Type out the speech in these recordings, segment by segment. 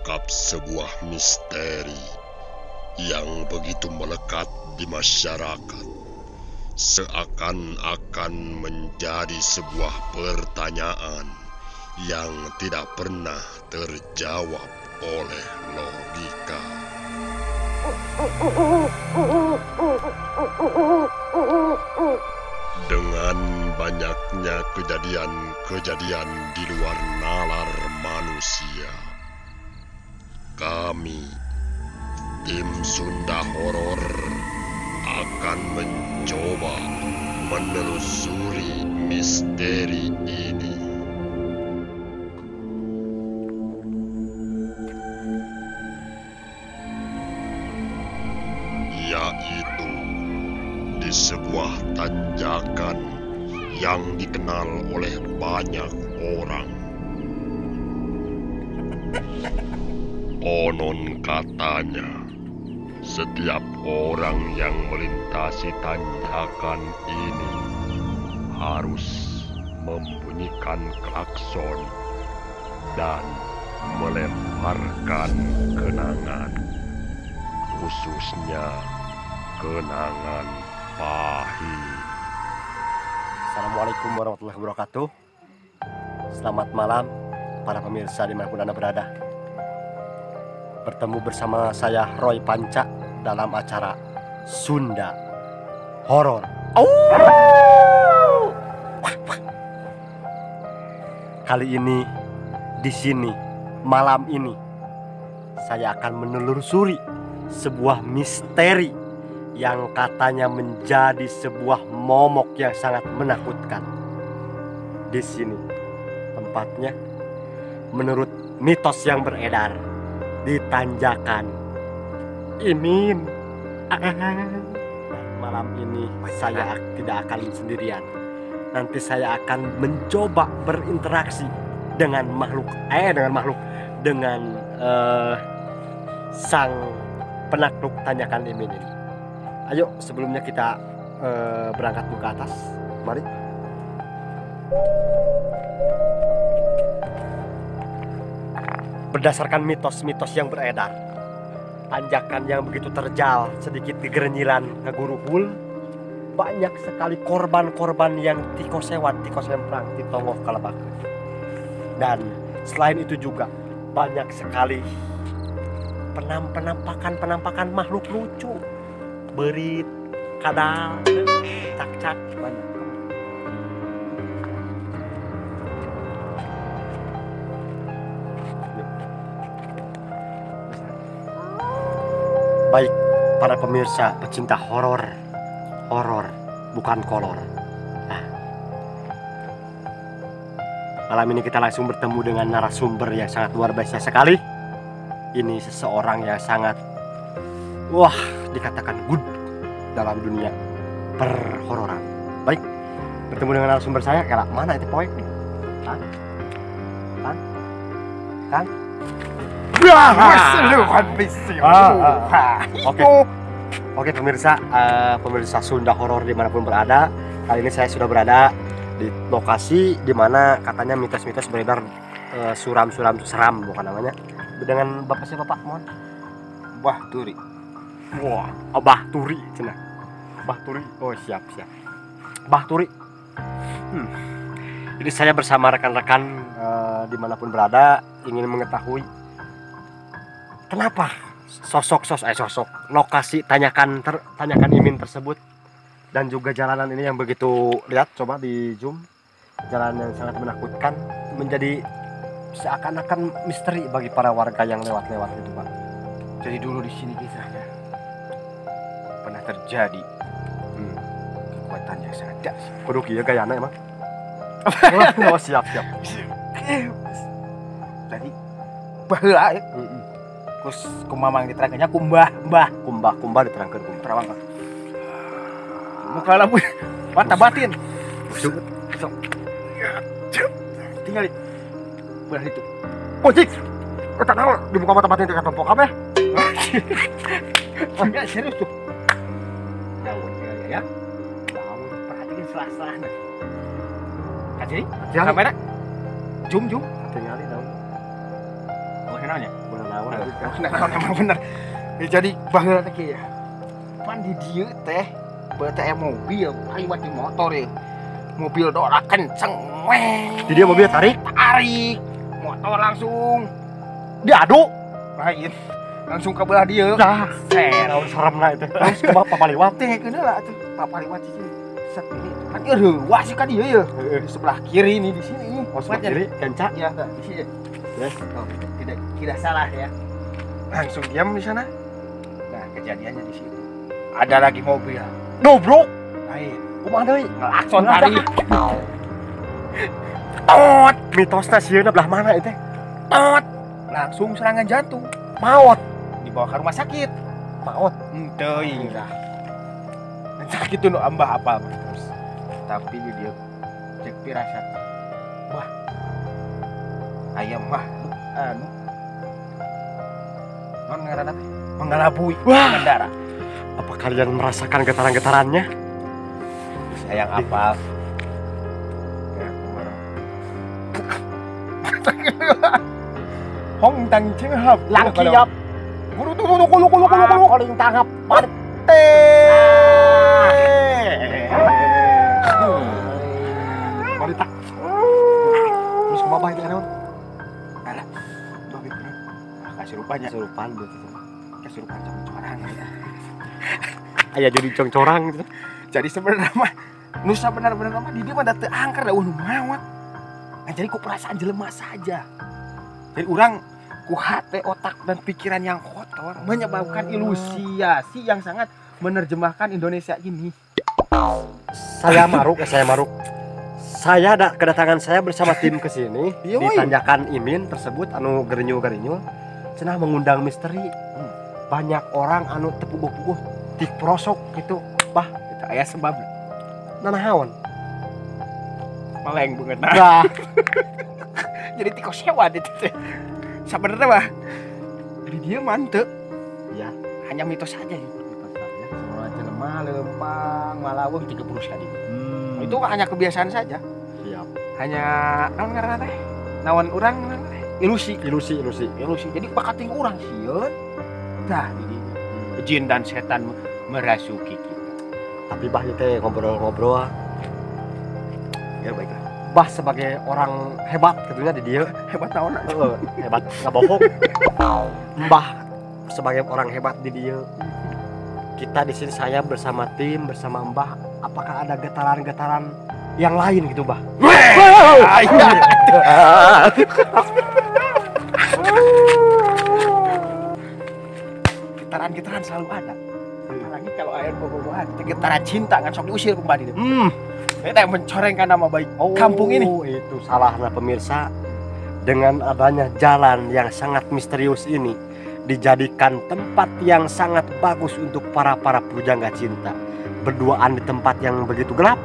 mengungkap sebuah misteri yang begitu melekat di masyarakat, seakan-akan menjadi sebuah pertanyaan yang tidak pernah terjawab oleh logika. Dengan banyaknya kejadian-kejadian di luar nalar manusia, kami, tim Sunda Horor, akan mencoba menelusuri misteri ini. Yaitu di sebuah tanjakan yang dikenal oleh banyak orang. Konon katanya, setiap orang yang melintasi tanjakan ini harus membunyikan klakson dan melemparkan kenangan, khususnya kenangan pahit. Assalamualaikum warahmatullahi wabarakatuh. Selamat malam para pemirsa dimanapun Anda berada. Bertemu bersama saya Roy Panca dalam acara Sunda Horor. Kali ini di sini malam ini saya akan menelusuri sebuah misteri yang katanya menjadi sebuah momok yang sangat menakutkan. Di sini tempatnya, menurut mitos yang beredar di tanjakan Imin. Malam ini saya tidak akan sendirian. Nanti saya akan mencoba berinteraksi dengan makhluk, dengan sang penakluk tanjakan Imin ini. Ayo, sebelumnya kita berangkat ke atas. Mari. Berdasarkan mitos-mitos yang beredar, tanjakan yang begitu terjal, sedikit digerenyilan ngaguruhul, banyak sekali korban-korban yang tiko sewat, tiko semprang, titongoh kalebak. Dan selain itu juga banyak sekali penampakan-penampakan makhluk lucu, berit, kadal, cak-cak, banyak. Baik para pemirsa pecinta horor, horor bukan kolor. Nah, malam ini kita langsung bertemu dengan narasumber yang sangat luar biasa sekali. Ini seseorang yang sangat, wah, dikatakan good dalam dunia perhororan. Baik, bertemu dengan narasumber saya. Kala mana itu poek nih? Kang? Kang? Kang? Oke. Oke pemirsa, pemirsa Sunda Horor dimanapun berada. Kali ini saya sudah berada di lokasi dimana katanya mitos-mitos beredar, suram-suram, seram bukan namanya. Dengan bapak siapa Pak? Mohon. Bah Turi. Wah, oh, Bah Turi cenah. Bah Turi. Oh, siap, siap. Bah Turi. Jadi saya bersama rekan-rekan dimanapun berada ingin mengetahui kenapa sosok lokasi tanyakan Imin tersebut dan juga jalanan ini yang begitu, lihat coba di zoom, jalan yang sangat menakutkan menjadi seakan-akan misteri bagi para warga yang lewat-lewat itu, Pak. Jadi dulu di sini kisahnya pernah terjadi kekuatan yang sangat dahsyat. Kudu kieu gayana emang. Oh, siap, siap. Jadi baheula terus kumamang diterangkannya kumbah, mbah, kumbah, kumbah diterangkan kumbah. Terawang. Muka lampu mata batin. Busuk. Tinggal belah itu. Ojek. Eta naon dibuka mata batin teh katompo kabeh. Enggak serius tuh. Daun ya. Daun perhatikan selah-selahna. Kaciri? Kamera. Jum jum. Tinggali daun. Oh, naonnya? Bener naon. Bener naon emang bener. Ya, jadi baheula teh kieu ya. Pan di dieu teh beuh teh mobil, liwat di motor ya. Mobil dora kenceng weh. Di dia mobil tarik, tarik. Motor langsung diadu. Lain. Langsung ke belah dieu. Dah, naon seremna itu. Terus ke bapak liwat teh keun heula atuh. Bapak liwat sih. Set ini. Kan eueuh sih ka dieu ya. Di sebelah kiri nih di sini. Oh, sebelah kiri kenca. Iya, di sini. Yes. Oh, tidak salah ya. Langsung diam di sana. Nah, kejadiannya di situ. Ada lagi mobil. Dobrok. Lain. Kumaha deui? Ngelakson tarik. Tot. Mitosna sieuna belah mana itu? Tot. Langsung serangan jantung. Maot. Dibawa ke rumah sakit. Maot. Henteu lah. Sakit tuh nu ambah apa terus. Tapi di dia cek pirasat. Wah. Ayam mah anu. Non ngaranna teh mengelabui pengendara. Apa kalian merasakan getaran-getarannya? Sayang apal. Hong tang cing hap langkiap. Guru tuh kulu kulu kulu kulu koling tangap pate. Balita. Terus kumaha itu naon? Alah. Babi kurang. Kasurupannya. Kasurupan berarti. Kasurupan congcorang. Aya jadi congcorang gitu. Jadi sebenarnya mah nusa benar-benar mah di dieu mah da teu angker da eueuh maot. Nah, jadi ku perasaan jelema saja. Jadi orang ku hate otak dan pikiran yang kotor menyebabkan ilusiasi yang sangat menerjemahkan Indonesia ini. Saya maruk. Saya kedatangan saya bersama tim ke sini ditanyakan Imin tersebut anu gerinyu-gerinyu cenah mengundang misteri. Banyak orang anu tepuguh-puguh di prosok gitu. Bah, itu aya sebab. Nanahaon? Maleng banget. Nah. Jadi tiko sewa itu teh. Sebenarnya mah di dia mantep. Ya, hanya mitos saja ya. Mitos saja. Soalnya jelema lempang malaweng 30 sekali. Itu hanya kebiasaan saja. Siap. Hanya naon ngaranna teh? Naon urang teh? Ilusi. Ilusi. Jadi bakating urang sieun. Tah di dinya. Jin dan setan merasuki kita. Tapi bah ieu teh ngobrol-ngobrol. Ya baiklah. Bah sebagai orang hebat katanya di dia. Hebat naon? Hebat nggak bohong. Mbah sebagai orang hebat di dia. Kita di sini saya bersama tim bersama Mbah, apakah ada getaran-getaran yang lain gitu, Mbah? Getaran-getaran selalu ada. Apalagi kalau air bobogohan, getaran cinta kan sok diusir kembali. Saya mencorengkan nama baik kampung ini. Itu salahnya pemirsa. Dengan adanya jalan yang sangat misterius ini dijadikan tempat yang sangat bagus untuk para pujangga cinta. Berduaan di tempat yang begitu gelap,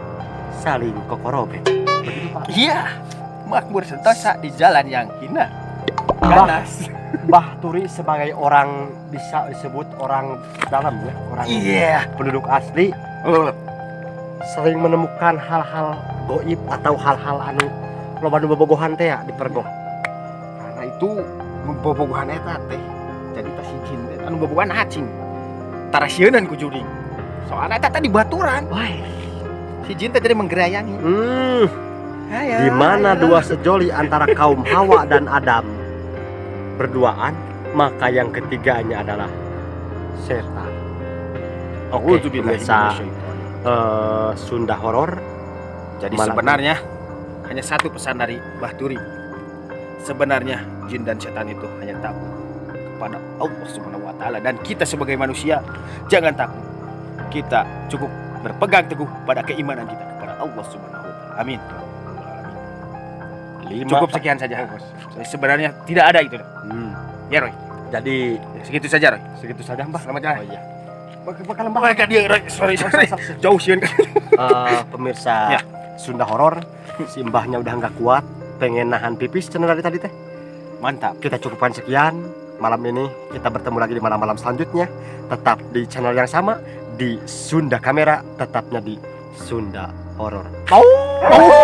saling kokorobe. Begitu, Pak? Iya. Makmur sentosa di jalan yang hina. Ganas. Mbah Turi sebagai orang bisa disebut orang dalam ya, orang penduduk asli. Sering menemukan hal-hal goib atau hal-hal anu loba nu bobogohan teh ya di pergok. Karena itu bobogohan eta teh jadi tas jin anu bobogohan acing. Tarasieunan ku juring. Soalna eta teh di baturan. Wah. Si jin teh jadi menggerayangi. Di mana dua sejoli antara kaum Hawa dan Adam berduaan, maka yang ketiganya adalah setan. Oke, pemirsa Sunda Horor. Jadi sebenarnya hanya satu pesan dari Mbah Turi. Sebenarnya jin dan setan itu hanya takut kepada Allah Subhanahu wa taala, dan kita sebagai manusia jangan takut. Kita cukup berpegang teguh pada keimanan kita kepada Allah Subhanahu wa taala. Amin. Cukup sekian saja. Sebenarnya tidak ada itu. Ya Roy. Jadi ya, segitu saja Roy. Segitu saja Mbah. Selamat jalan. Oh iya. Bakal lembah dia Roy. Sorry. Jauh sih. Pemirsa ya. Sunda Horor, si mbahnya udah nggak kuat, pengen nahan pipis cenah dari tadi teh. Mantap. Kita cukupkan sekian malam ini. Kita bertemu lagi di malam-malam selanjutnya. Tetap di channel yang sama, di Sunda Kamera, tetapnya di Sunda Horor. Oh.